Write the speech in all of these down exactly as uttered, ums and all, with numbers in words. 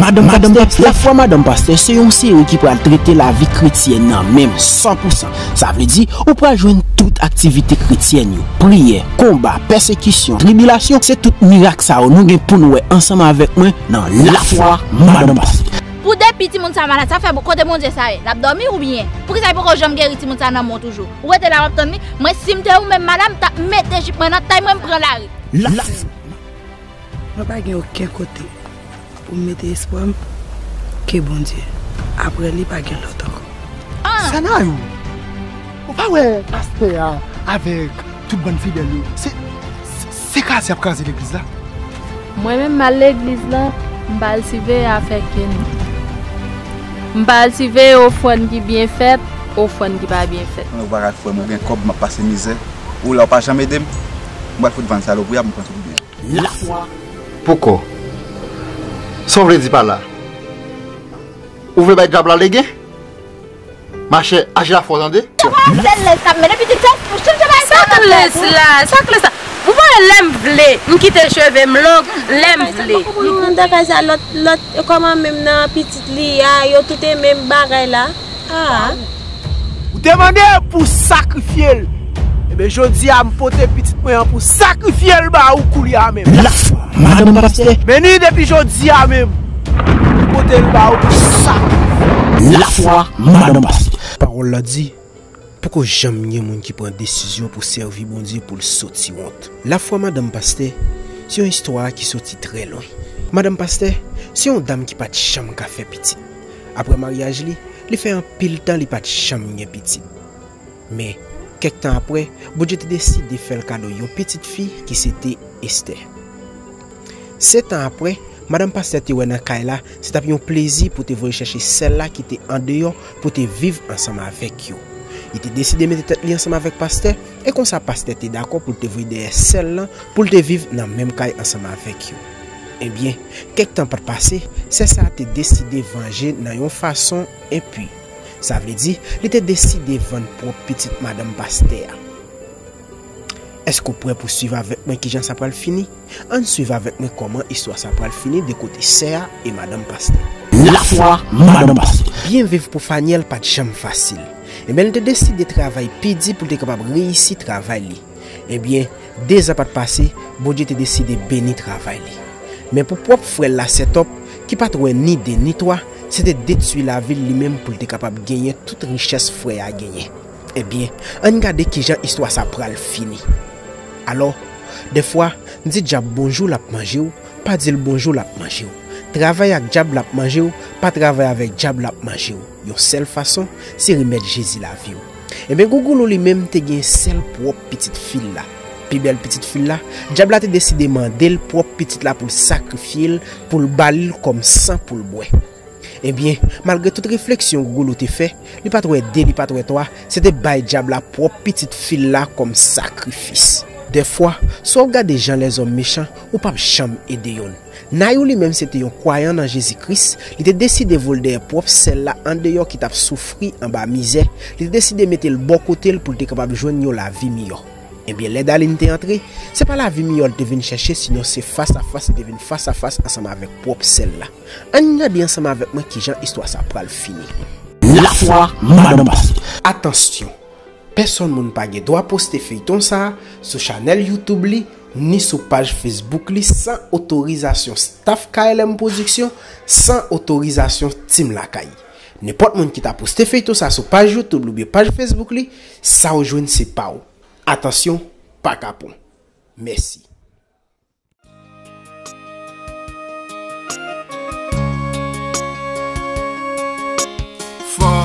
Madanm Pastè, Lafwa Madanm Pastè se yon seri ki pral trete lavi kretyèn nan menm san pou san. Sa vle di, ou pral jwenn tout aktivite kretyèn yo, priyè, konba, pèsekisyon, tribilasyon, se tout mirak sa yo nou gen pou n wè ansanm avèk mwen nan Lafwa Madanm Pastè. Pou depi timoun sa malad, sa fè kote Bondye sa ye? L ap dòmi oubyen? Poukisa li poko janm geri timoun sa nan men w toujou? Ou rete la w ap tann li? Mwen, si m te ou menm, madanm, m t ap mete jip mwen nan tay mwen, m pran lari. Lafwa. Mwen pa gen okenn kote pou m mete espwa m ke Bondye. Apre li, pa gen lòt ankò. Sanayou, ou pa wè pastè a avèk tout bann fidèl yo? Se, se, se kraze y ap kraze legliz la. Mwen menm, m al legliz lan, m pa al siveye afè Kenny. M pa al siveye ofrann ki byen fèt, ofrann ki pa byen fèt. Ou pa ka kwè m, ou gen kòb, m ap pase mizè. Ou la, ou pa janm ede m. M pral fout vann salopri a, m pran tout byen. Lafwa. Poko. Sa w vle di pa la? Ou vle bay dyab la lege? Machè, aji la fò, tande. Sa pa sèl lès k ap mennen pitit, se pou chanje bagay sa k lès la, sa k lès la. Ou pa wè lè m vle, m kite cheve m long, lè m vle. Li anndan kay sa, lòt, lòt, kòman menm nan pitit li a, yo tout e menm bagay la. Ah. Ou te mande pou sakrifye l. Ebyen, jodi a, m pote pitit mwen an pou sakrifye l ba ou koulye a menm. Lafwa, madanm pastè. Men ni depi jodi a menm, m pote l ba ou pou sakrifye. Lafwa, madanm pastè. Pawòl la di, poko janm gen moun ki pran desizyon pou sèvi Bondye pou l soti wont. Lafwa madanm pastè, se yon istwa ki soti trè lwen. Madanm pastè, se yon dam ki pa t janm ka fè pitit. Apre maryaj li, li fè anpil tan li pa t janm gen pitit. Men, kèk tan apre, Bondye te deside fè l kado yon pitit fi ki se te Estè. Sèt an apre, madanm pastè te wè nan kay la, se t ap yon plezi pou te voye chèche sè l la ki te andeyò pou te viv ansanm avèk yo. Li te deside mete tèt li ansanm avèk pastè, e konsa pastè te dakò pou l te voye dèyè sè l lan pou l te viv nan menm kay ansanm avèk yo. Ebyen, kèk tan pa t pase, sè sa a te deside vanje nan yon fason enpi. Sa vle di, li te deside vann pwòp pitit madanm pastè a. Èske w prè pou swiv avèk mwen kijan sa pral fini? Ann swiv avèk mwen kòman istwa sa pral fini de kote sè a e madanm pastè. Lafwa madanm pastè. Byen viv pou Fanyèl pa t janm fasil. Ebyen, li te deside travay pi di pou l te kapab reyisi travay li. Ebyen, dezan pa t pase, Bondye te deside beni travay li. Men pou pwòp frè l la, Sètòp, ki pa t wè ni de ni twa, se te detwi lavi l li menm pou l te kapab genyen tout richès frè a genyen. Ebyen, ann gade kijan istwa sa pral fini. Alò, dèfwa, di dyab bonjou, l ap manje w, pa di l bonjou, l ap manje w. Travay ak dyab, l ap manje w, pa travay avèk dyab, l ap manje w. Yon sèl fason, se remèt Jezi lavi w. Ebyen, Gougoulou li menm te gen sèl pwòp pitit fi l la. Pi bèl pitit fi l la, dyab la te deside mande l pwòp pitit la pou l sakrifye l, pou l ba li l kòm san pou l bwè. Ebyen, malgre tout refleksyon Gougoulou te fè, li pa t wè de, li pa t wè twa, se te bay dyab la pwòp pitit fi l la kòm sakrifis. Dèfwa, si w ap gade jan lèzòm mechan, ou p ap janm ede yonn. Nayou li menm se te yon kwayan nan Jezi Kris, li te deside voye l dèyè pwòp sè l la andeyò ki t ap soufri anba mizè, li te deside mete l bò kote l pou l te kapab jwenn yon lavi miyò. Ebyen, lè Dalin te antre, se pa lavi miyò l te vin chèche, sinon se fas a fas li te vin fas a fas ansanm avèk pwòp sè l la. Ann gade ansanm avèk mwen kijan istwa sa pral fini. Lafwa madanm pastè. Atansyon! Pèsonn moun pa gen dwa poste feyton sa a sou chanèl YouTube li, ni sou paj Facebook li san otorizasyon staff K L M Production, san otorizasyon Team Lakay. Nenpòt moun ki ta poste feyton sa a sou paj YouTube li oubyen paj Facebook li, sa w jwenn se pa w. Atansyon, pa kapon. Mèsi. Fò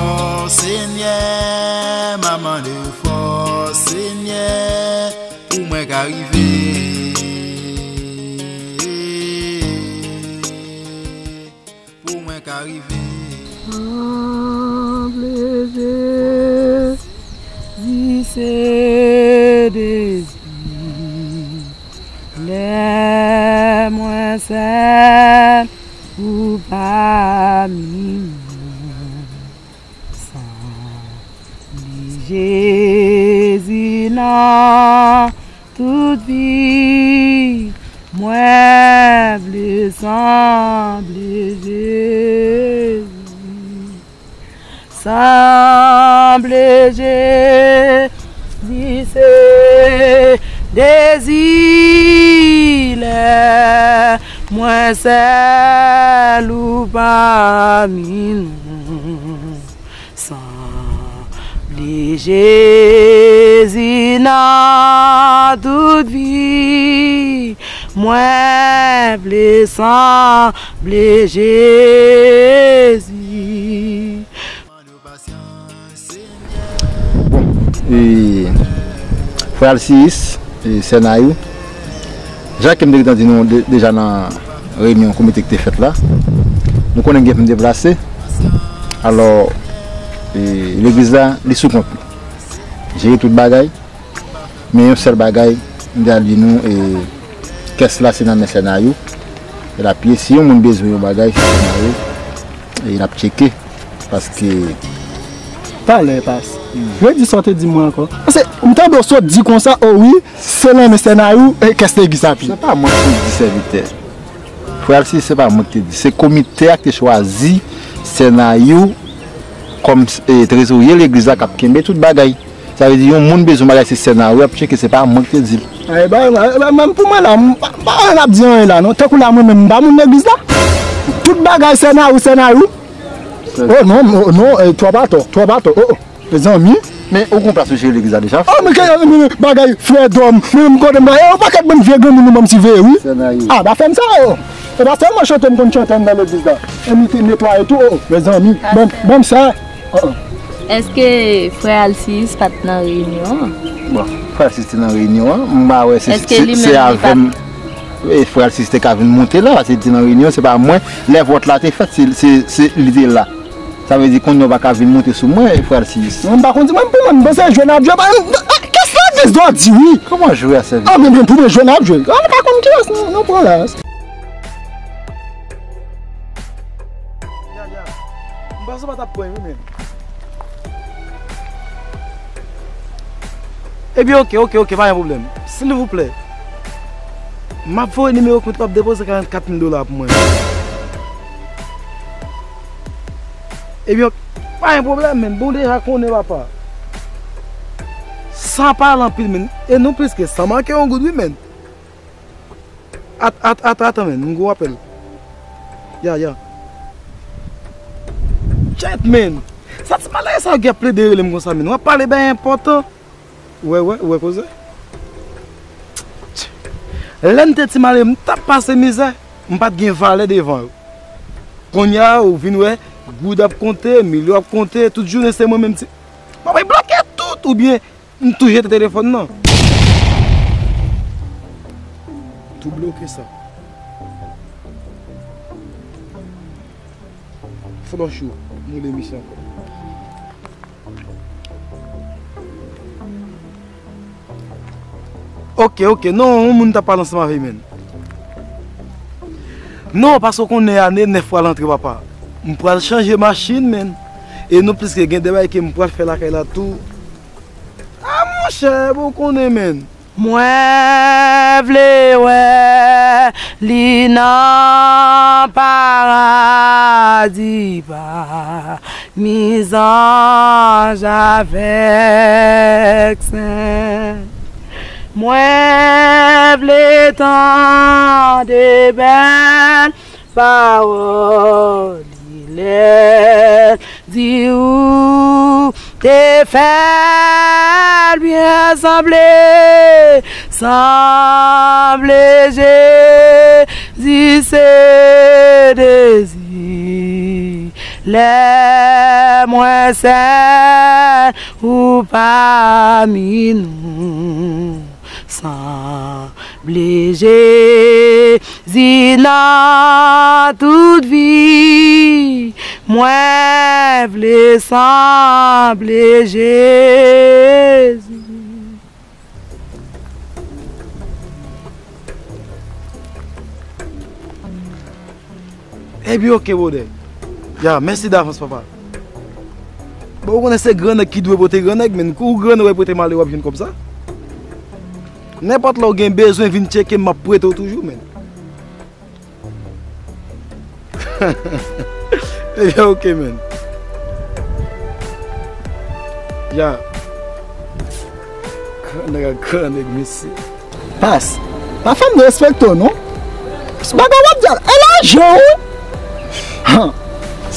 Senyè, m ap mande fò Senyè, pou mwen ka rive. Pou mwen ka rive. Sanble Jezi se dezi lè mwen sèl ou pami mwen. Sanble Jezi nan tout vi Mwen vle sanble Jezi. Sanble Jezi se dezi lè mwen sèl ou pami nou. Sanble Jezi nan tout vi. Mwen vle sanble Jezi. Bon, e, frè Alsiyis, e, sè Nayou, jan ke m te gentan di nou de- deja nan reyinyon komite ki te fèt la, nou konnen gen pou m deplase. Alò, e, legliz la, li sou kont li. Jere tout bagay. Men yon sèl bagay, m te al di nou, e, kès la se nan men sè Nayou. E l ap ye, si yon moun bezwen yon bagay, se sè Nayou. E l ap tcheke. Paske. Talè, pas. Redi sa w te di mwen ankò. Paske m tande w sot di konsa, o wi, se nan men sè Nayou, e, kès legliz ap ye. Se pa mwen ki te di sèvitè. Frè Alsiyis, se pa mwen ki te di. Se komite a ki te chwazi sè Nayou kòm, e, trezorye legliz la k ap kenbe tout bagay. Sa vle di yon moun bezwen bagay se sè Nayou ap tcheke, se pa mwen ki te di l. Ay, ba, ba, ba, menm pou mwen la, m pa, pa ann ap di anyen la, non. Tankou la, mwen menm, m pa moun legliz la. Tout bagay sè Nayou, sè Nayou. Oh, non, oh, non, eh, twòp atò, twòp atò, oh, oh. Mezanmi. Men ou gon plas ou jere legliz la deja? Oh, men ke, men, men, bagay, frè Dòm, men m kote m ba, eh, yon pakèt bann vye granmoun nou banm ti veye, wi. Sè Nayou. Ah, pa fè m sa, oh. E pa sèlman chante m konn chante anndan legliz la. E m te netwaye tou, oh, oh. Mezanmi, banm, banm sa. Èske frè Alsiyis pa t nan reyinyon an? Bon, frè Alsiyis te nan reyinyon an, m pa wè se se avè m. E frè Alsiyis te ka vin monte la, paske li te nan reyinyon, se pa mwen. Lè vòt la te fèt, se se se li te la. Sa vle di kounye a w pa ka vin monte sou mwen, frè Alsiyis. Mwen m pa konn di mwen pou mwen, m panse jwe n ap jwe. Kès legliz dò di wi? Kòman jwe a sèvi? Ah, men pou mwen jwe n ap jwe. Ah, nou pa konn kiyès nou pran la. M panse w pa t ap pran wi menm. Ebyen oke, oke, oke, pa gen pwoblèm. Silvouplè, m ap voye nimewo kont w ap depoze karannkat mil dola pou mwen. Ebyen, pa gen pwoblèm, menn. Bon, deja konnen, papa. San pale anpil, menn. E nou plis ke san manke yon goud, wi, menn. At, at, at, atan, menn. M gon apèl. Ya, ya. Chat, menn. Sa ti malere sa yo ki ap plede rele m konsa, menn. W ap pale bagay enpòtan. Ou wè, ou wè, ou wè koze? Lè n te ti malere, m t ap pase mizè, m pa t gen valè devan yo. Kounye a, ou vin wè, goud ap konte, milyon ap konte, tout jounen se mwen menm ti. Papa, bloke tout, oubyen m tou jete telefòn nan. Tou bloke sa. Flòch yo, m rele misye ankò. Oke, oke, non, yon moun t ap pale ansanm avè l, menn. Non, paske w konnen ane nèf pral antre, papa. M pral chanje machin, menn. E non plis ke gen de bagay ke m pral fè lakay la tou. A monchè, bon, w konnen, menn. Mwen vle wè li nan paradi pami zanj avèk sen. Mwen vle tande bèl pawòl li lè l di ou te fè l byen. Sanble, sanble Jezi se dezi lè mwen sèl ou pami nou. Sanble Jezi nan tout vi. Mwen vle sanble Jezi. Ebyen oke, bwodè. Ya, mèsi davans, papa. Bon, ou konnen se gran nèg ki dwe pote gran nèg, menn. Kou ou gran nèg w ap pote malere, w ap jwenn kòb sa. Nenpòt lè w gen bezwen, vin tcheke m, m ap prete w toujou, menn. Ebyen, ok, man. Ya. Gran nèg ak gran nèg, mesye. Pas, pa fè m derespekte w, non. Bagay w ap di a, e lajan, wi. Han.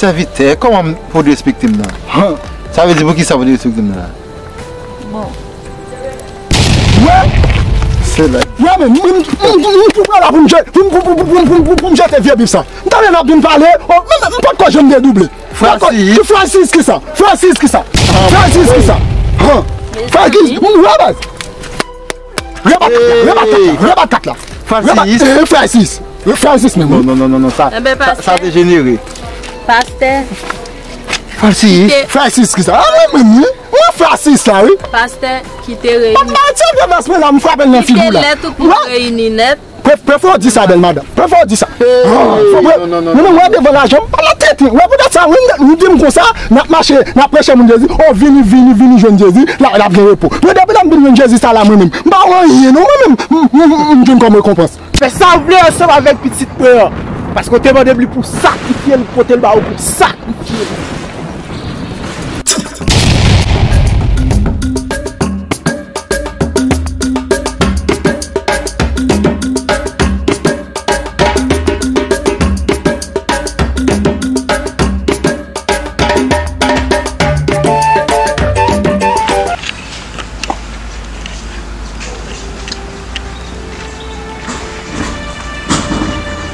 Sèvitè, kòman pou derespekte m nan? Han. Sa vle di pou ki sa pou derespekte m nan la? Bon. Wè! Se la. Wè, men, m, m, m, m, pou m la pou m je-, pou m, pou, pou m jete vye bif sa. M ta vle n ap vin pale, oh, men, men, m potko janm dedouble. Francis. Francis ki sa? Francis ki sa? Francis ki sa? Han. Francis, m wè baz. Reba kat la, reba kat la, reba kat la. Francis. Reba, eh, Francis. Eh, Francis menm, wi. Non, non, non, non, non, sa, sa, sa dejenere. Pastè. Francis. Francis ki sa? Ah, mwen menm, wi. Mwen Francis la, wi. Pastè, kite reyini. Papa, ti vye bas mwen la, m frape l nan figi w la. Kite lè tout moun reyini nèt. Pref-, prefere w di sa, bèl madanm. Prefere w di sa. Ah, fò mwen, non, non, non, non, mwen devan lajan, m pa la tèt, wi. Wè, poutèt sa, wi, m, m di m konsa, n ap mache, n ap preche moun Jezi. Oh, vini, vini, vini jwenn Jezi, la, l ap gen repo. Men depi lè m vin jwenn Jezi sa la, mwen menm, m pa wè anyen, non, mwen menm, m, m, m, m jwenn kòm rekonpans. Fè sa w vle ansanm avèk pitit mwen an. Paske w te mande m li pou sakrifye l, m pote l ba ou pou sakrifye l.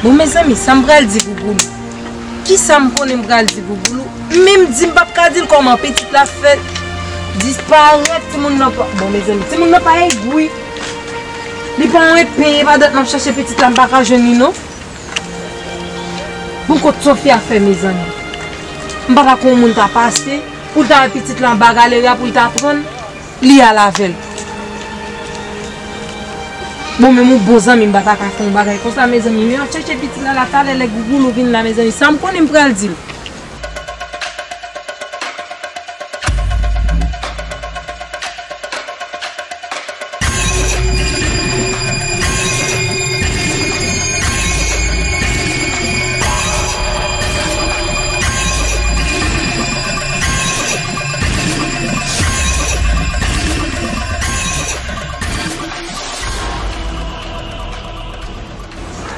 Bon, mezanmi, sa m pral di Gougoulou? Kisa m konnen m pral di Gougoulou? Menm di m p ap ka di l kòman pitit la fè disparèt, timoun nan pa, bon, mezanmi, timoun nan pa egri. Li pa yon epeye, pa dat m ap chache pitit la, m pa ka jwenn li non. Bon, kot Sofia fè, mezanmi? M pa ta konn yon moun ta pase, pou l ta wè pitit la anba galera, pou l ta pran l. Li al avè l. Bon, menm yon bon zanmi m pa ta ka fè yon bagay konsa, mezanmi. Men ap chèche pitit la la, talè lè Gougoulou vin la, mezanmi. Sa m konnen m pral di l.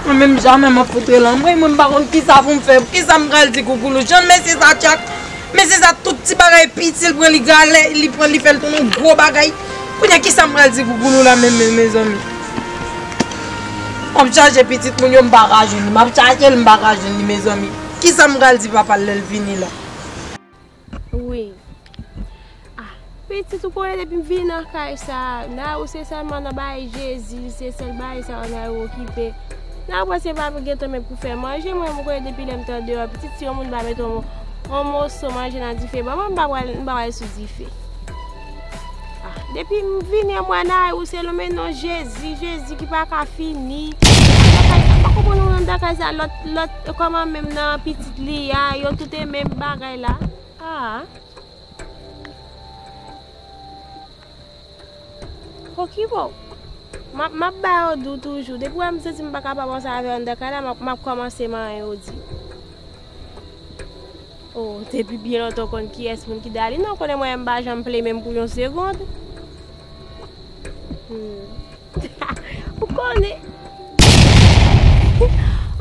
Mwen menm, jamè m ap fout rele anmwey, mwen m pa konn kisa pou m fè, kisa m pral di Gougoulou. Jan mesye sa tchak, mesye sa tout ti bagay piti l pran li galè, li pran li fè l tounen yon gwo bagay. Kounye a kisa m pral di Gougoulou la menm, men, mezanmi? M ap chache pitit moun yo, m pa ka jwenn li, m ap chache l, m pa ka jwenn li, mezanmi. Kisa m pral di papa l lè l vini la? Wi. Ah, pitit, ou konnen depi m vini nan kay sa, nan ou se sèlman nan bay Jezi, se sèl bay sa nan ou okipe. Nan ou se pa pou gentan menm pou fè manje, mwen, mwen konnen depi lè m t andeyò, pitit, si yon moun pa mete yon, yon moso manje nan dife, ban mwen, m pa pral, m pa pral sou dife. Ah, depi m vini, mwen nan ou se non, men non Jezi, Jezi ki pa ka fini. Nan kay sa, m pa konprann ou nan kay sa, lòt, lòt, kòman menm nan pitit li a, yo tout e menm bagay la. Ah. Okipe w. M ap, m ap ba yo di w toujou. Depi w wè m santi m pa kapab ansanm avè w anndan kay la, m ap, m ap kòmanse manyen yo di. Oh, depi byen lontan w konn kiyès moun ki Dalina, w konnen mwen m pa janm play menm pou yon segond. Hmm. Ou konnen.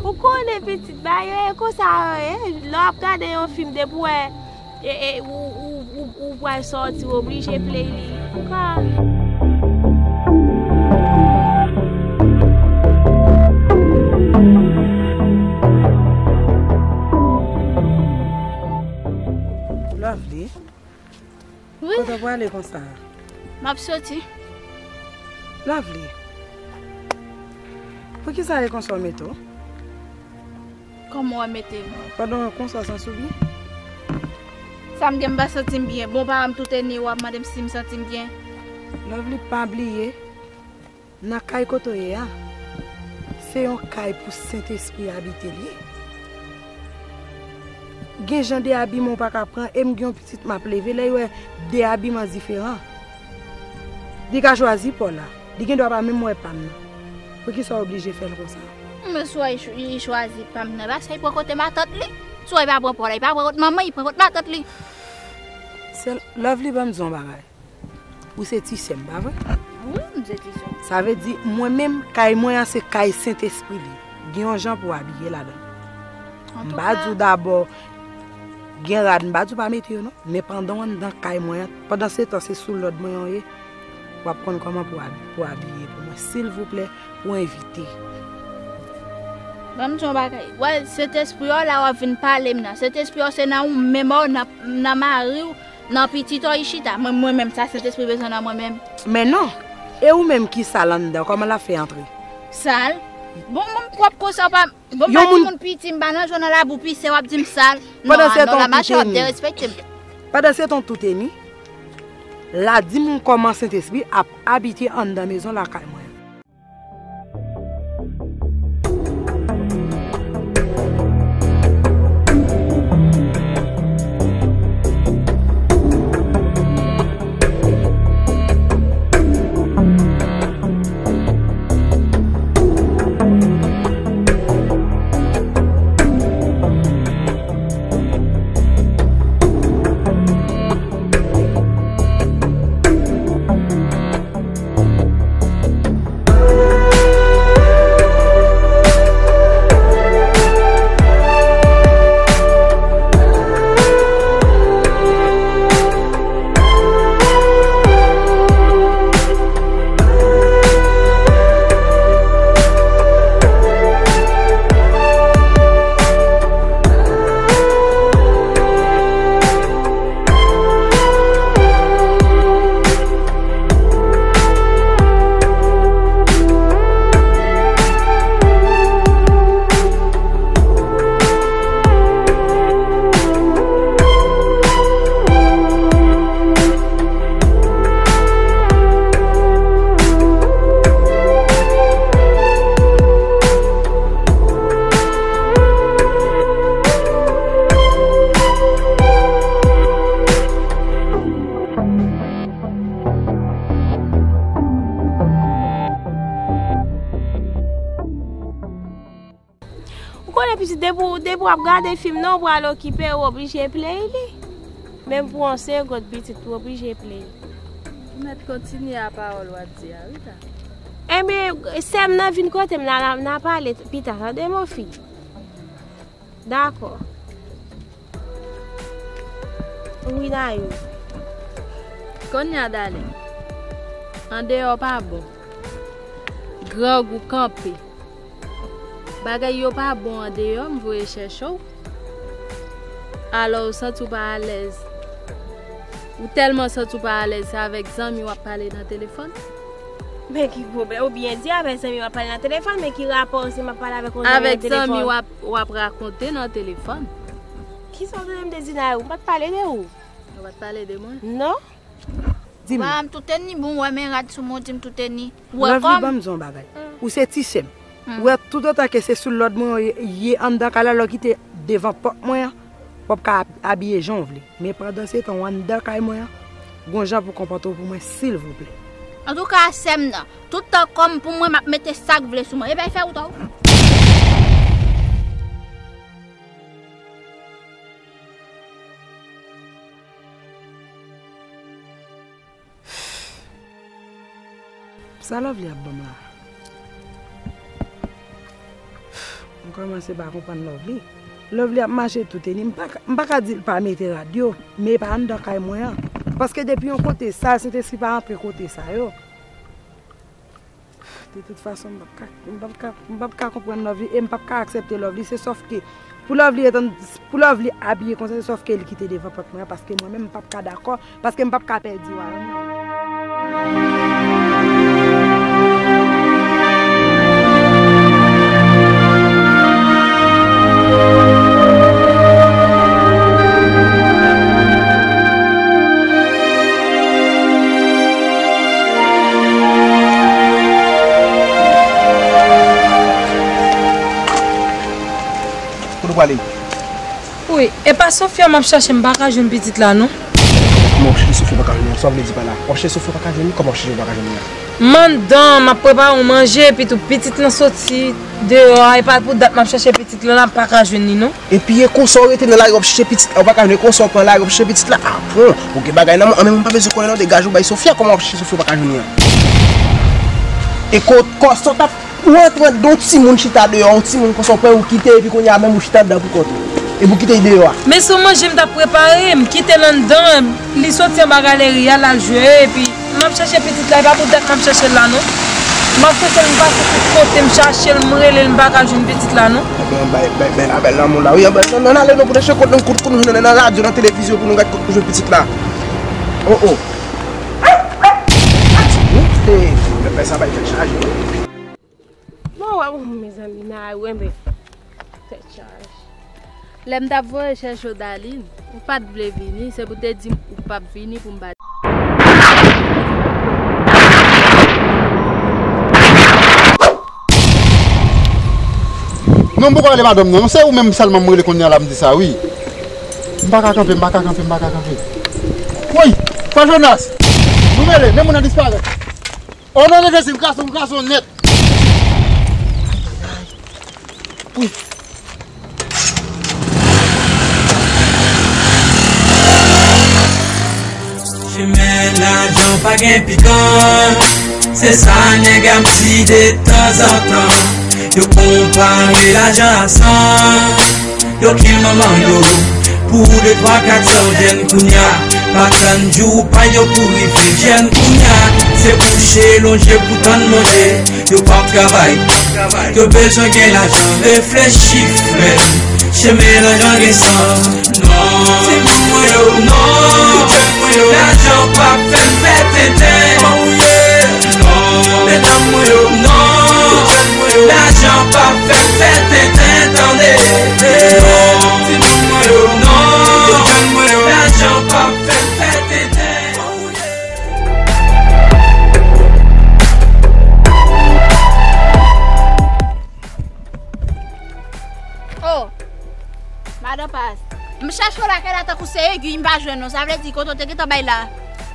Ou konnen, pitit, bagay yo e konsa yo ye. Lè w ap gade yon fim, depi w wè, e, e, ou, ou, ou, ou pral sòti, ou oblije play li. Ou ka. Lovely. Wi. Kote w prale konsa? M ap soti. Lovely, poukisa e konsa w mete w? Kòman w mete m? Pandan w konsa w santi w byen? Sa m gen, m pa santi m byen. Bon, paran m tout e ni w ap mande m si m santi m byen. Lovely, pa bliye. Nan kay kote w ye a, se yon kay pou Sentespri abite l ye. Gen jan de abiman w pa ka pran, e m gen yon pitit m ap leve, lè l wè de abiman diferan, li ka chwazi pa w la. Li gen dwa pa menm wè pa m nan. Poukisa w oblije fè l konsa? Mwen swa li chwazi pa m nan, paske li pran kote matant li. Swa li pa pran pa w la, li pa pran kot manman, li pran kot matant li. Se Lovely, ban m di w yon bagay. Ou se ti sè m, pa vre? Wi, m se ti sè w. Sa vle di, mwen menm, kay mwen an se kay Sentespri li. Gen yon jan pou w abiye ladan. M pa di w dabò, gen rad, m pa di w pa mete yo non. Men pandan w anndan kay mwen an, pandan se tan se sou lòd mwen w ye, w ap konn kòman pou w abi-, pou w abiye pou mwen, silvouplè, pou w envite. Ban m di w yon bagay. Wè, Sentespri w la w ap vin pale m nan. Sentespri w se nan ou menm, nan, nan mari w, nan pitit w, li chita. Mwen, mwen menm, sa Sentespri bezwen nan mwen menm. Men non. E ou menm ki sal anndan, kòman l ap fè antre? Sal? Bon, mwen pwòp konsa, w pa, bon, m pa timoun piti, m pa nan jwe nan labou pise, w ap di m sal. Non, non, la mache, w ap derespekte m. Pandan se tan w tout eni, la di m kòman Sentespri ap abite anndan mezon lakay mwen. Ou konnen pitit, depi w, depi w ap gade fim nan, ou pral okipe, ou oblije play li. Menm pou yon segond, pitit, ou oblije play. Ou mèt kontinye a pawòl w ap di a, wi, ta. Enben, sè m nan vin kote m la, n a, n a pale pita, tande, mon fi? Dakò. Wi, Nayou. Kounye a, darling, andeyò pa bon. Grangou kanpe. Bagay yo pa bon andeyò, m voye chèche w. Alò, ou santi w pa alèz. Ou tèlman santi w pa alèz, se avèk zanmi w ap pale nan telefòn? Men ki pwoblèm? Ou byen di avèk zanmi w ap pale nan telefòn, men ki rapò si m ap pale avèk yon zanmi nan telefòn? Avèk zanmi w ap, w ap rakonte nan telefòn. Kisa w tande m te di Nayou? M pa t pale de ou. Ou pa t pale de mwen? Non. Di m. Ba m tout teni, bon, wè men rad sou mwen, di m tout teni. Ou wè kòm. Lovely, ban m di w yon bagay. Ou se ti sè m. Ou wè, toutotan ke se sou lòd mwen w ye anndan kay la, lè w kite devan pòt mwen an, w ap ka ab-, abiye jan w vle. Men pandan se tan w anndan kay mwen an, gon jan pou w konpòte w pou mwen, silvouplè. Antouka, sè m nan, tout tan kòm pou mwen, m ap mete sa k vle sou mwen. Ebyen, fè wout ou. Sa Lovely ap ban m la? M kòmanse pa konprann Lovely. Lovely ap mache tout eni. M pa ka, m pa ka di l pa mete rad yo, men e pa anndan kay mwen an. Paske depi yon kote sal, Sentespri pa antre kote sa yo. De tout fason, m p ap ka, m p ap ka, m p ap ka konprann Lovely e m p ap ka aksepte Lovely. Se sòf ke pou Lovely etan, pou Lovely abiye konsa, se sòf ke li kite devan pòt mwen an, paske mwen menm, m p ap ka dakò, paske m p ap ka pèdi w a non. Kote w prale? Wi, e pa Sofia m ap chache, m pa ka jwenn pitit la non. M W ap chèche Sofia, w pa ka jwenn li. Sa w vle di pa la? W ap chèche Sofia, w pa ka jwenn li. Kòman w ap chèche, w pa ka jwenn li a? M anndan, m ap prepare yon manje, epi tou pitit lan soti deyò a, e pa pou dat m ap chèche pitit lan, m pa ka jwenn li non. Epi e konsa w rete nan lari w ap chèche pitit la, w pa ka jwenn, e konsa w pran lari w ap chèche pitit la? A bon, ou gen bagay nan men w, men m pa bezwen konnen non, degaje w bay Sofia, kòman w ap chèche Sofia, w pa ka jwenn li a? E ko-, konsa w t ap Ou antre anndan yon timoun chita deyò, yon timoun konsa w pran ou kite epi kounye a menm ou chita anndan pou kont ou. Epi ou kite l deyò a. Men se yon manje m t ap prepare, m kite l anndan, li soti anba galeri a, l al jwe, epi m ap chèche pitit la, e pa pou dat m ap chèche l la non. M ap fouye l, m pase tout kote, m chache l, m rele l, m pa ka jwenn pitit la non. Ebyen, bay, bay, bay la bèl lanmou la. Wi, ann, ann, ann ale non pou n chèche kot nou, kot, kot nou jwenn nan radyo, nan televizyon pou nou gad kot nou jwenn pitit la. Oh, oh. Hey, nèg sa bay tèt chaje wi. Bon, wè, bon, mezanmi, nan la ri, enben, tèt chaje. Lè m t ap voye chèche w, Darline, ou pa t vle vini, se pou te di m ou p ap vini pou m pa. Non, m poko rele madanm nan, non, se ou menm sèlman m rele kounye a la, m di sa, wi. M pa ka kanpe, m pa ka kanpe, m pa ka kanpe. Woy, Frè Jonas, nou mele, men moun nan disparèt. Oh non, non, Jezi, m kraze w, m kraze w nèt. Wi. Chemen lajan pa gen pikan, se sa nèg ap di detanzantan. Yo konpare lajan a san. Yo kil manman yo pou de, twa, kat san jèn kounya. Pa tann jou pa yo pou rive jèn kounya. Se kouche lonje pou tann manje. Yo p ap travay. Yo bezwen gen lajan, reflechi frè m. Chemen lajan gen san. Non, timoun mwen yo, non. Lajan p ap fè m fè tenten. Non, medam mwen yo, non. Lajan p ap fè m fè tenten, tande. Non, timoun mwen yo, non. Lajan p ap fè m fè tenten. Oh, Madan Paz, m chèche w lakay la tankou se egi, m pa jwenn ou. Sa vle di kote w te gentan bay la?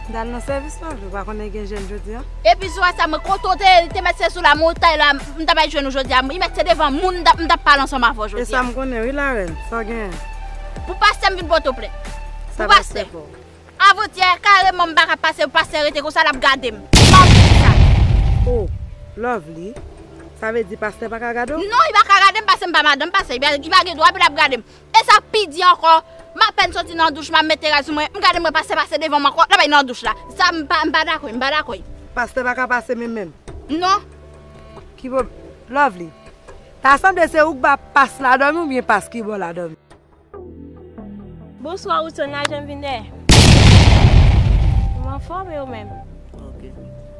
M t al nan sèvis la, ou pa konnen gen jèn jodi a? Epi sou sa, mwen kote w te, te mèt se sou la montay la, m t ap al jwenn ou jodi a. Li mèt se devan moun m t ap, m t ap pale ansanm avè w jodi a. E sa m konnen wi, larèn, sa w genyen? Pou pastè m vin pote w plent. Pou pastè. Avantyè, kareman m pa ka pase, pastè rete konsa, l ap gade m. M pa di sa. Oh, Lovely, sa vle di pastè pa ka gade w? Non, li pa ka gade m, paske m pa madanm pastè. Li pa, li pa gen dwa pou l ap gade m. E sa k pi di ankò, m apèn soti nan douch, m ap mete rad sou mwen, m gade m wè pastè pase devan mwen ankò, l ap al nan douch la. Sa m pa, m pa dakò, m pa dakò. Pastè pa ka pase menm menm? Non. Ki pwob-, Lovely, ta sanble se ou k ba pas la dòmi oubyen pas ki ba w la dòmi? Bonswa, Woodson, lajan m vin dèyè. M anfòm, e ou menm? Ok.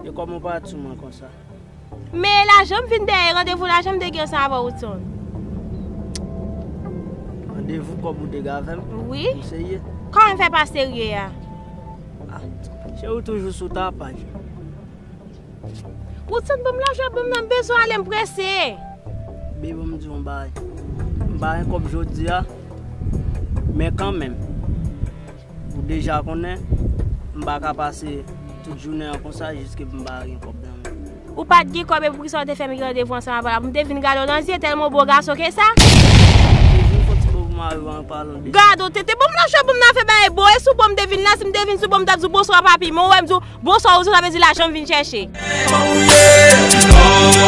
E kòman w pa di sou mwen konsa? Men lajan m vin dèyè, randevou lajan m te gen ansanm avè w, Woodson. Randevou kòb ou te gen avè m? Wi. Ou serye? Kòman m fè pa serye a? Ah, cheri, ou toujou sou tapaj. Woodson, ban m lajan, ban m nan, m bezwen ale, m prese. Baby, ban m di w yon bagay. M pa gen kòb jodi a, men kanmenm, ou deja konnen, m pa ka pase tout jounen an konsa jiske m pa gen kòb nan men. Ou pa t gen kòb, e poukisa w te fè m gen randevou ansanm avè w la? Pou m te vin gade w nan zye, tèlman w bo gason ke sa? Baby, fò ti bo pou mari w an palan de. Gade w, tete, ban m lajan, ban m nan fè bagay bo, e sou bo m te vin la, si m te vin sou bo, m t ap di w bonswa papi, men w wè m di w, bonswa, ou sa vle di lajan m vin chèche. Non,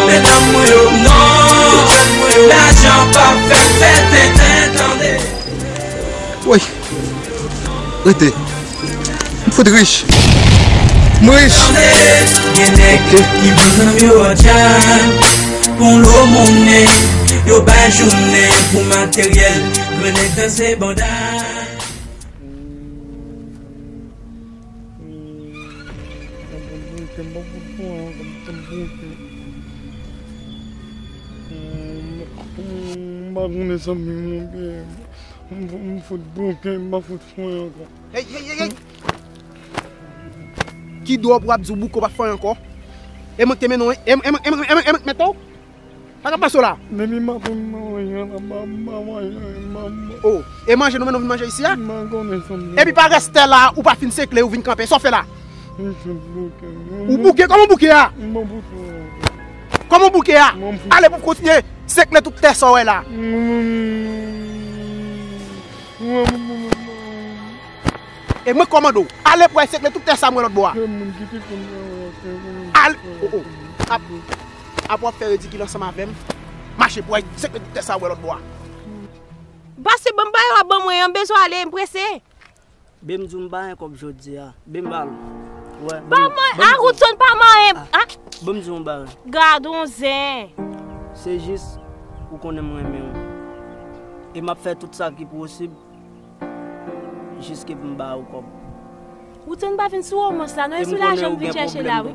medam mwen yo, non. Lajan p ap fè m fè tenten, tande. Woy, rete. M fout rich. M rich. Tande, gen nèg ki vann nanm yo an djab. Pou lo monnen, yo bay jounen pou materyèl. Gran nèg danse banda. M pa konnen sa m vin monte. M fout bouke, m pa fout fè ankò. Hey, hey, hey, hey! Ki dwòp w ap di w bouke w pa fè ankò? E mwen k te mennen w, e mwen, e mwen, e mwen, e mwen k mete w? Sa k ap pase w la? Depi maten m pa manje, m pa manje, m pa manje. Oh, e manje nou menm nou vin manje isi a? M pa konnen sa m vle. Epi pa reste la, ou pa fin sekle, ou vin kanpe. Sa w fè la? M sot bouke. Ou bouke? Kòman w bouke a? M pa bouke. Kòman w bouke a? M pa bouke. Ale pou w kontinye sekle tout tè sa w wè la. M, m, m, m, m, m, m, m, m, E mwen kòmande w. Ale pou w al sekle tout tè sa mwen lòt bò a. Se moun ki te konn travay, se moun ki Ale, oh, oh. Ap, ap w ap fè ridikil ansanm avè m. Mache pou w al sekle tout tè sa mwen lòt bò a. Pase ban m bagay w ap ban mwen an, m bezwen ale, m prese. Be m di w m pa gen kòb jodi a. Be m ba l. Wè, Ba ban m, mwen, ban m a di w. Woodson pa manyen. Ah, ah. Ban m di w yon bagay. Gad on zen. Se jis ou konnen m renmen w. E m ap fè tout sa ki posib jiske pou m ba ou kòb. Woodson pa vin sou womans la, non, e sou lajan m vin chèche la, wi.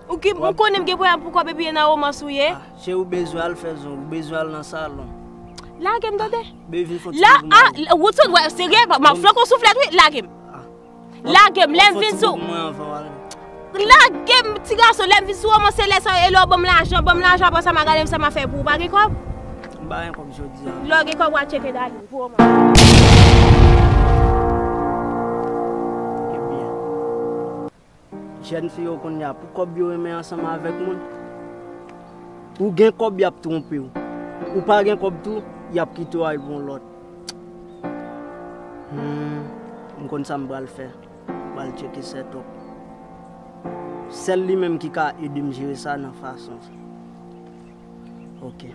Ou ki, ou konnen m gen pwoblèm pou kòb epi e nan womans ou ye? Ah, cheri, ou bezwen al fè zong, ou bezwen al nan salon. Lage m tande. Be vin fon ti la, pou mwen. Ah, Woodson, wè, serye, m ap flanke w souflèt, wi, lage m. Ah. Lage m, lè m vin sou. Fon ti pou mwen anvan w ale. Lage m, ti gason, lè m vin sou womans se lè sa, e lè w ban m lajan, ban m lajan, apre sa m a gade sa m a fè pou ou, pa gen kòb? M pa gen kòb jodi a. Lè w gen kòb, w a tcheke dali pou womans. Ebyen, jèn fi yo kounye a, pou kòb yo renmen ansanm avèk moun. Ou gen kòb, y ap twonpe w. Ou pa gen kòb tou, y ap kite w al pou yon lòt. Hmm, m konn sa m pral fè. M pral tcheke sèt òk. Sèl li menm ki ka ede m jere sa nan fason sa. Ok.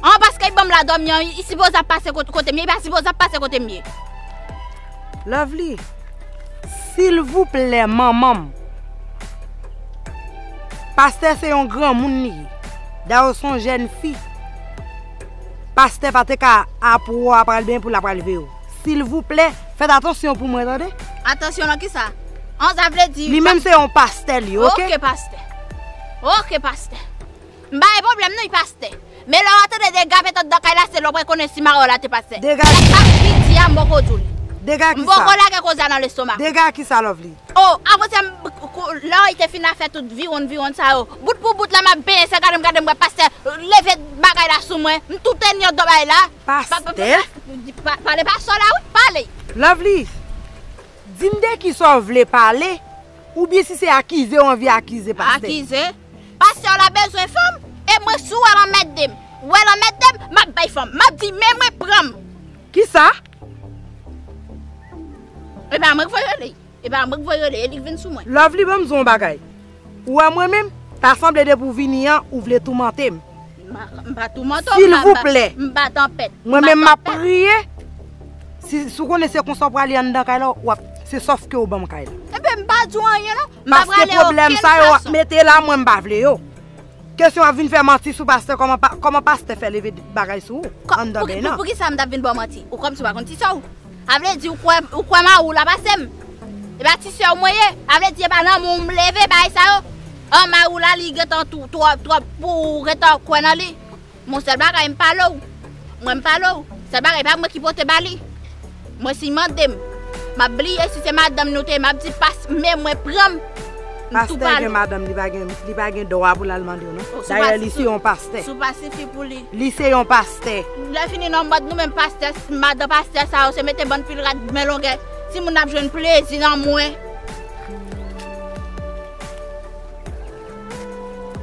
An, paske li ban m la dòmi an, li sipoze ap pase kote, kote m ye, li pa sipoze ap pase kote m ye. Lovely, silvouplè, manman m. Pastè se yon granmoun li ye. Dayè, w se yon jèn fi. Pastè pa te ka apre w apral benyen pou l apral veye w. Silvouplè, fèt atansyon pou mwen, tande? Atansyon nan kisa? An, sa vle di. Li menm se yon pastè, li, ok? Ok, pastè. Ok, pastè. M pa gen pwoblèm non, li pastè. Men lè w a tande dega pete anndan kay la, se lè w pral konnen si mari w la te pastè. Dega kisa? Sa k piti a, m poko di w li. Dega kisa? M poko lage koze a nan lestoma. Dega kisa, Lovely? Oh, avantyè m, lè w te fin a fè tout viwonn, viwonn sa yo. Bout pou bout la, m ap benyen, se gade m, gade m wè pastè leve bagay la sou mwen. M tou tenyen anndan bagay la. Pastè? Pa, pa, pa, pa, pale pastè la, wi, pale. Lovely, di m de kisa w vle pale, oubyen si se akize w anvi akize pastè. Akize? Pastè la bezwen fanm, e mwen si w wè l anmède m. W wè l anmède m, m ap bay fanm. M ap di, men mwen pran m. Kisa? E pa mwen k voye rele. E pa mwen k voye rele, e li k vin sou mwen. Lovely, ban m di w yon bagay. Ou wè mwen menm, ta sanble depi w vini an, ou vle toumante m. M pa, m pa toumante w, m pa, m pa, silvouplè, m pa tanpèt. Mwen menm m ap priye. Si, si w konnen se konsa w prale anndan kay la, w ap, se sòf ke w ban m kay la. Ebyen, m pa di w anyen non. M pa prale okenn fason. Paske pwoblèm sa yo w ap mete la, mwen m pa vle yo. Kesyon ap vin fè manti sou pastè, kòman pa, kòman pastè fè leve bagay sou ou anndan beny nan? Pou, pou, poukisa m t ap vin ba w manti? Ou kòmsi w pa konn ti sè w. A vle di ou kwè, ou kwè mari w la pase m. E pa ti sè w mwen ye. A vle di e pa nan men w m leve bagay sa yo. An, mari w la li gentan twò, twò, twò pou ou gentan kwè nan li. Mon sèl bagay m pale w. Mwen m pale w. Sèl bagay pa mwen ki pote ba li. Mwen si mande m. M ap bliye si se madanm nou te ye, m ap di pas, men mwen pran m. M tou pale. Pastè gen madanm, li pa gen, li pa gen dwa pou l al mande w non. Dayè, li se yon pastè. Sou pa sifi pou li. Li se yon pastè. Lè fini nan mòd nou menm pastè, madan pastè sa yo, se mete bann pil rad men longè. Timoun ap jwenn plezi nan mwen.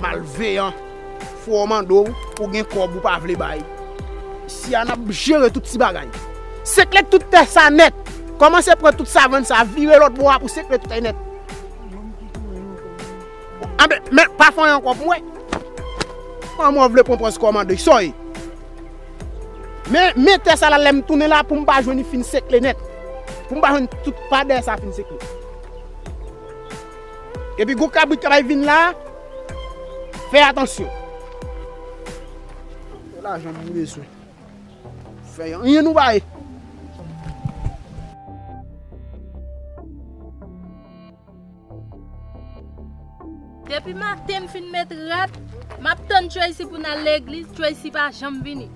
Malveyan. Fò w mande w, ou gen kòb ou pa vle bay. Isi a n ap jere tout ti bagay. Sekle tout tè sa nèt. Kòmanse pran tout savann sa, vire lòt bò a pou sekle tout tè nèt. Anben, men pa fè anyen ankò pou mwen. Manman w vle pran pòz kòmande, sa w ye? Men, men tè sa la, lè m tounen la, pou m pa jwenn li fin sekle nèt. Pou m pa jwenn tout pa dèyè sa fin sekle. Epi gwo kabrit k ap vin la, fè atansyon. Se lajan nou bezwen. Fè anyen nou pa ye. Depi maten m fin met rad, m ap tann Tracy pou n al legliz, Tracy pa janm vini.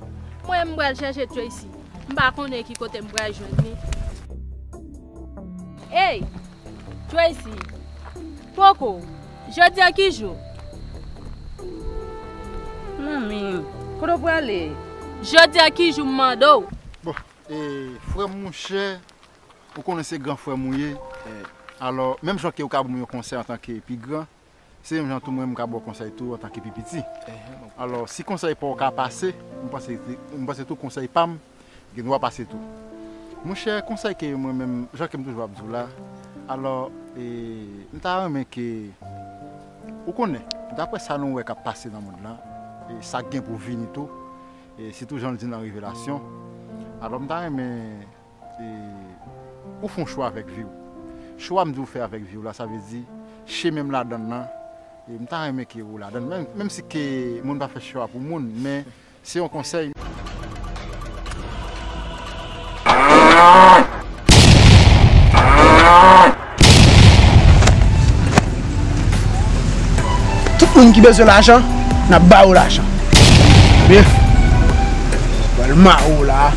Mwen m pral chèche Tracy. M pa konnen ki kote m pral jwenn li. Ey, Tracy. Poko. Jodi a ki jou? Mezanmi, kote w prale? Jodi a ki jou m mande w? Bon, e, frè m, monchè, ou konnen se gran frè m ou ye. Alò, menm jan ke ou ka ban m yon konsèy antanke pi gran, se menm jan tou mwen, m ka ba w konsèy tou antanke pi piti. Alò, si konsèy pa w ka pase, m panse, m panse tou konsèy pa m gen dwa pase tou. Monchè, konsèy ke mwen menm, jan ke m toujou ap di w la, alò, e, m ta renmen ke, ou konnen, daprè sa nou wè k ap pase nan mond lan, e sa k gen pou vini tou, e sitou jan l di nan Revelasyon, alò m ta renmen, e, ou fè yon chwa avèk vi w. Chwa m di w fè avèk vi w la, sa vle di, chemen m ladan l lan, e m ta renmen ke ou ladan l. Menm, menm si ke moun pa fè chwa pou moun, men se yon konsèy. Tout moun ki bezwen lajan, n ap ba yo lajan. Men, pral mare w la,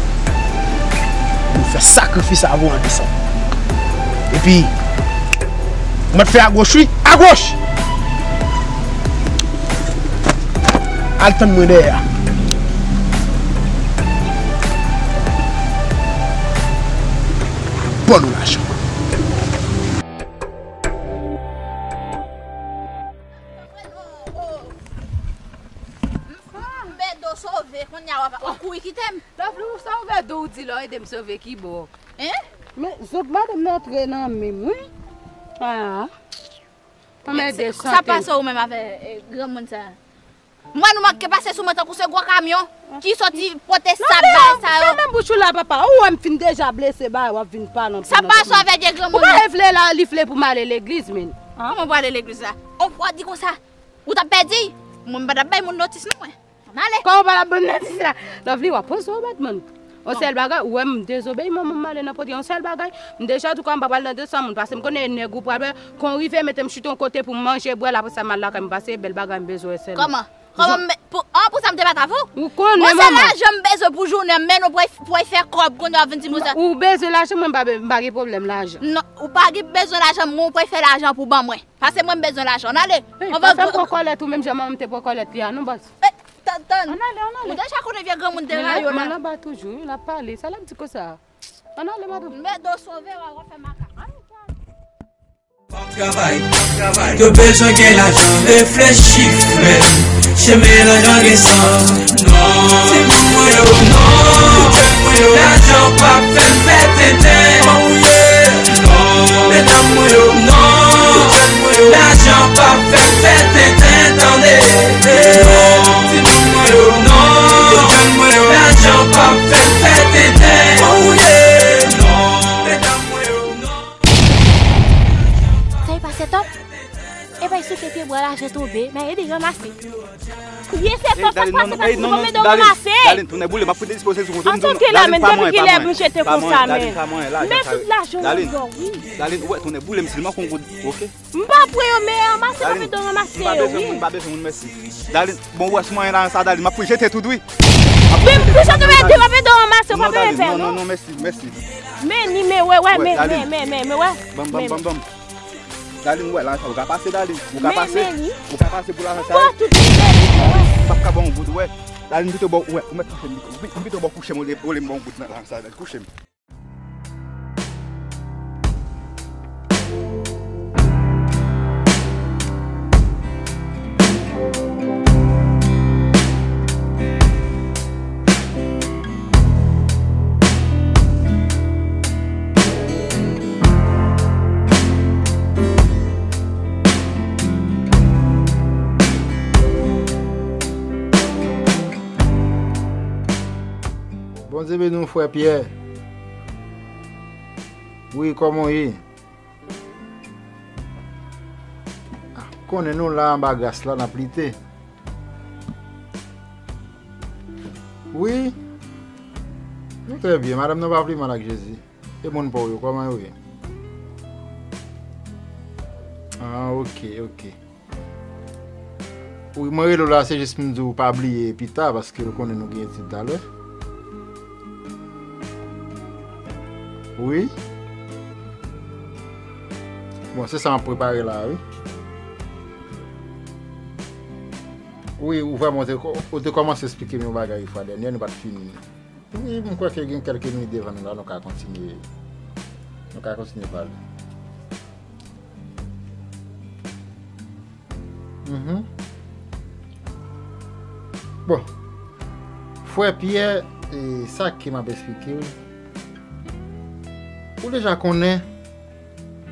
nou fè sakrifis avè w an desanm. Epi, ou mèt fè agoch, wi, agoch! Al tann mwen dèyè a. Ban nou lajan. M pèdi w sove, kounye a w ap, w ap kouri kite m. Lovely, sa w pèdi w di la, w ede m sove ki bò? Hein? Men, zòb madanm nan antre nan men m, wi. Ah. Anmède sa pase ou menm avè, eh, granmoun sa? M wè nou manke pase sou mwen tankou se gwo kamyon ki soti pote sab bay sa yo. Fèmen bouch ou la, papa. Ou wè m fin deja blese, bay, w ap vin pale anpil. Sa pase avè de granmoun? Ou pa vle la, li vle pou m ale legliz, men. Kòman pou ale legliz la? On fwa di konsa, ou t ap pèdi. Mwen, m pa t ap bay moun notis, non, mwen. Ann ale. Kòman w pa t ap ban m notis la? Lovely, w ap poze w bat, man. On sèl bagay, ou wè m dezobeyi manman m, m ale nan pòtre, on sèl bagay, m deja di w kòman m pa pral nan de san moun, paske m konnen nèg ou pral wè, kon rive mete m chita yon kote pou m manje, bwè, apre sa m al lakay m, paske bèl bagay m bezwen sèlman. Kòman? Kòman m pou, an, pou sa m te bat avè w? Ou konnen, manman. Bon, se lajan m bezwen pou jounen m, men nou pou, pou fè kòb, kounye a w vin di m konsa. Ou bezwen lajan, mwen m pa be-, m pa gen pwoblèm lajan. Non, ou pa gen bezwen lajan, mwen ou pou fè lajan pou ban mwen. Paske mwen m bezwen lajan. Ann ale. Hey, pa fè m pran kòlèt ou menm jan manman m te pran kòlèt li a, non, bòs. Tann, tann. Ann ale, ann ale. Ou deja konnen vye granmoun te rayi w la. Men l anba toujou, wi, l ap pale. Sa l ap di konsa? Ann ale, madanm. Mèt do sove, w a fè makak. Ann ale. Travay, travay. Yo bezwen gen lajan, reflechi, frè. Chemen lajan gen san. Non. Timoun mwen yo, non. Lajan p ap fè m fè tenten. Oh, yeah. Non. Medam mwen yo, non. Lajan p ap fè m fè tenten, tande. Non. Timoun mwen yo, non. Lajan p ap fè m fè tenten. Oh, yeah. Non. Medam mwen yo, non. Sa e pase, Top? E bay sou tete bwa lajan tonbe, men ede ranmase. Ye, se Top, sa k pase, sa k pase, ede ranmase. Darline, tounen boule, m ap pran dispoze sou kontou. Antanke la, men depi kilè pou m jete konsa, men. Men tout lajan w yo, wi. Darline, ou wè, tounen boule, m silman kon goud, oke? M pa pran yo, men ranmase, m ap ede ranmase yo, wi. M pa bezwen moun, m pa bezwen moun, mèsi. Darline, bon, ou wè, sou mwen la, sa, Darline, m ap jete tout, wi. Men m plis ou te mete, m ap ede ranmase, w pa bezwen pè, non. Non, non, mèsi, mèsi. Men ni, men wè, wè, men, men, men, men, men, wè. Banm, banm, banm, banm. Darline, ou wè, lajan sa, ou ka pase, Darline. Ou ka pase. Ou ka pase pou lajan sa. M pran tout li, men, men, wè. M p ap ka ba w yon goud, ou wè. Darline, m pito ba w, ou wè, ou mèt kouche m, m pito ba w kouche m, olye, olye m ba w yon goud nan lajan sa, Darline, kouche m. Bondye beni w, frè Pyè. Wi, kòman w ye? Ah, konnen nou la anba gras la, n ap lite. Wi. Nou trè byen, madanm nan pa pi mal ak Jezi. E moun pa w yo, kòman yo ye? Ah, oke, oke. Wi, mwen rele w la, se jis pou m di w pa bliye pita, paske w konnen nou gen etid talè. Wi. Bon, se sa m ap prepare la, wi. Wi, ou vrèman, ou te, ou te kòmanse esplike m yon bagay fwa dènye, nou pa t fini. Wi, m kwè ke gen kèlke minit devan nou la, nou ka kontinye. Nou ka kontinye pale. Mhm. Bon. Frè Pyè, e, sa ke m ap esplike w, ou deja konnen,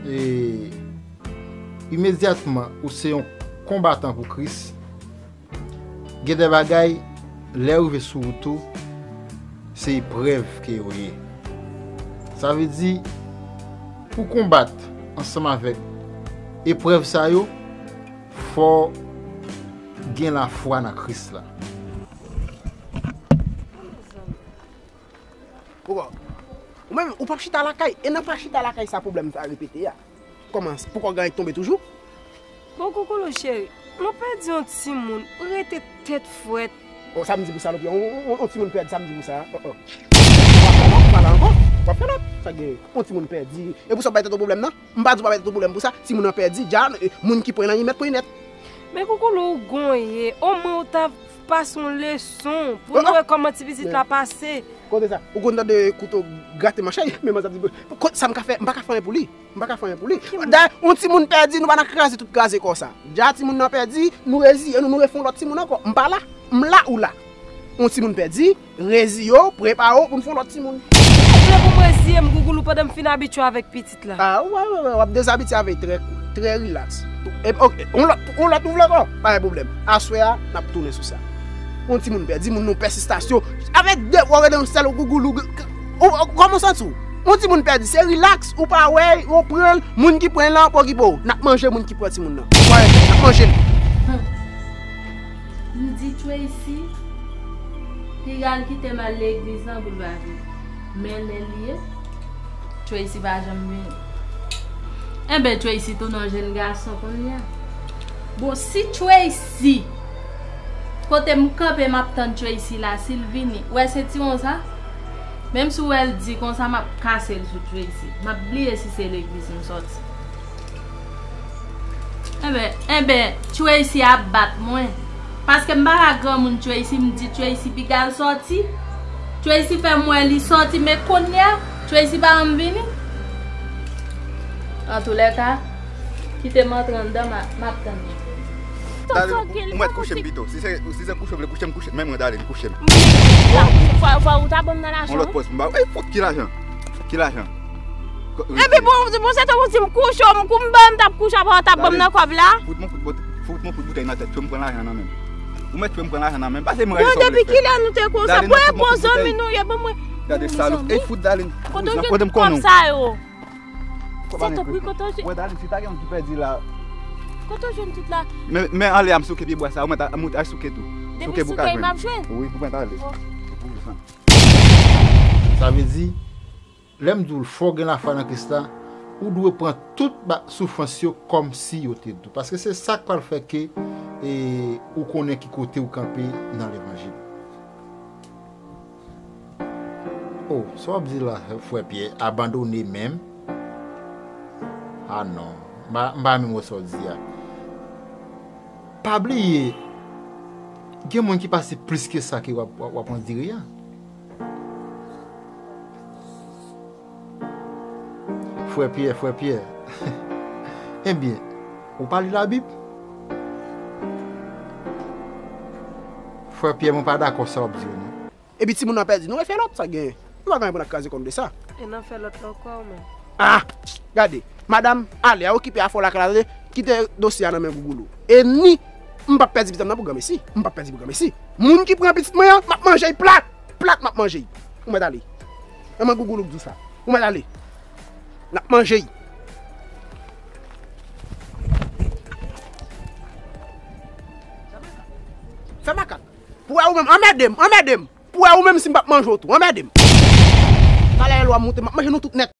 e, imedyatman ou se yon konbatan pou Kris, gen de bagay, lè yo rive sou wout ou, se eprèv ke yo ye. Sa vle di, pou konbat ansanm avèk eprèv sa yo, fò gen lafwa nan Kris la. Poukò? Ou menm, ou p ap chita lakay, e nan pa chita lakay sa pwoblèm sa repete a. Kòman, poukò w gen anvi tonbe toujou? Bon, Koukoulou cheri, nou pèdi yon timoun, ou rete tèt frèt. O, sa m di pou sa, Lopye? On, on, on, on timoun pèdi, sa m di pou sa? O, o. W ap fè lòt, w ap fè lòt. W ap fè lòt. Sa gen, on timoun pèdi. E pou sa w bay tèt ou pwoblèm nan? M pa di w pa bay tèt ou pwoblèm pou sa. Timoun nan pèdi, dja, e, moun ki pran nan, li mèt pran nèt. Men Koukoulou, ou gonyen. Omwen ou ta pase yon leson pou nou wè kòman ti pitit la pase. Kote sa? Ou konn tande kouto grate manchèy? Men manzè ap di, kote sa m ka fè? M pa ka fè anyen pou li. M pa ka fè anyen pou li. Dayè, yon timoun pèdi, nou pa nan kraze tout kraze kò sa. Dja timoun nan pèdi, nou reziye nou, nou refè yon lòt timoun ankò. M pa la. M la, ou la. Yon timoun pèdi, reziye w, prepare w pou n fè yon lòt timoun. Ou vle pou m reziye m, Gougoulou, pandan m fin abitye avèk pitit la? A, wè, wè, wè, w ap dezabitye avè l trè, trè rilaks. E, ok, yon lòt, yon lòt ou vle ankò? Pa gen pwoblèm. Aswè a, n ap tounen sou sa. Yon timoun pèdi, moun nou pèsistasyon. Avèk de, w ap rete yon sèl Gougoulou. Ou, ou, kòman w santi w? Yon timoun pèdi, se rilaks, ou pa wè l, ou pran l, moun ki pran l lan ap okipe w. N ap manje moun ki pran timoun nan. Ou pa wè, n ap manje l. M di Tracy, piga l kite m al legliz lan pou l pa vini. Men lè l ye, Tracy pa janm vini. Enben, Tracy tounen yon jèn gason kounye a. Bon, si Tracy, kote m kanpe, m ap tann Tracy la, si l vini, ou wè sentiwon sa? Menm si w wè l di konsa, m ap kase l sou Tracy. M ap bliye si se legliz m sòti. Enben, enben, Tracy ap bat mwen. Paske m pa ka granmoun Tracy, m di Tracy piga l sòti. Tracy fè m wè li sòti, men kounye a, Tracy pa janm vini. Antoulèka, kite m antre anndan, m a, m ap tann li. Dale, ou mèt kouche m pito. Si se, si se kouche w vle kouche m, kouche m. Men mwen, dale, kouche m. Fò, fò ou ta ban m nan lajan. Yon lòt pòz, m ba, ey, fout ki lajan? Ki lajan? Epi bon, bon, se te ou di m kouche, m kou m ban m t ap kouche, apre w t ap ban m nan kòb la. Fout mwen kout bot-, fout mwen kout boutèy nan tèt, fè m pran lajan nan men m. Ou mèt fè m pran lajan nan men m. Pase m rele sa w vle fè. Bon, depi kilè nou te konsa? Bon, bon zanmi nou ye, ban mwen. Gade salop. Ey, fout Dalin. Kote w jwenn kòb sa yo? Sètopri, kote w jwenn? Wè, Dalin, si ta gen yon ki pèdi la. Kote w jwenn tout la? Men, men anlè a, m souke pye bwa sa, ou mèt al souke tou. Depi souke, m ap jwenn. Wi, ou mèt ale. Sa vle di, lè m di w fò w gen lafwa nan Kris la, ou dwe pran tout ba-, soufrans yo kòmsi yo te di w. Paske se sa k pral fè ke, e, ou konnen ki kote w kanpe nan levanjil. O, sa w ap di la, frè Pyè, abandone menm? A non, m pa, m pa menm wè sa w di a. Pa bliye, gen moun ki pase plis ke sa ke w ap, w ap, w ap andire a. Frè Pyè, frè Pyè. Ebyen, ou pa li Labib? Frè Pyè, mwen pa dakò sa w ap di yo, non. Epi timoun nan pèdi, nou refè lòt, sa genyen. Nou pa gen anyen pou n ap kraze kò n de sa. E n ap fè lòt la ankò, men. Ah! Gade, madanm, ale a okipe afè w lakay la, tande? Kite dosye a nan men Gougoulou. E ni, m p ap pèdi pitit mwen nan pou granmesi. M p ap pèdi pou granmesi. Moun ki pran pitit mwen an, m ap manje l plat. Plat m ap manje l. Ou mèt ale. E mwen Gougoulou k di w sa. Ou mèt ale. N ap manje l. Fè makak. Pou wè ou menm, anmède m, anmède m. Pou wè ou menm si m p ap manje w tou, anmède m. Talè lè lwa moute, m ap manje nou tout nèt.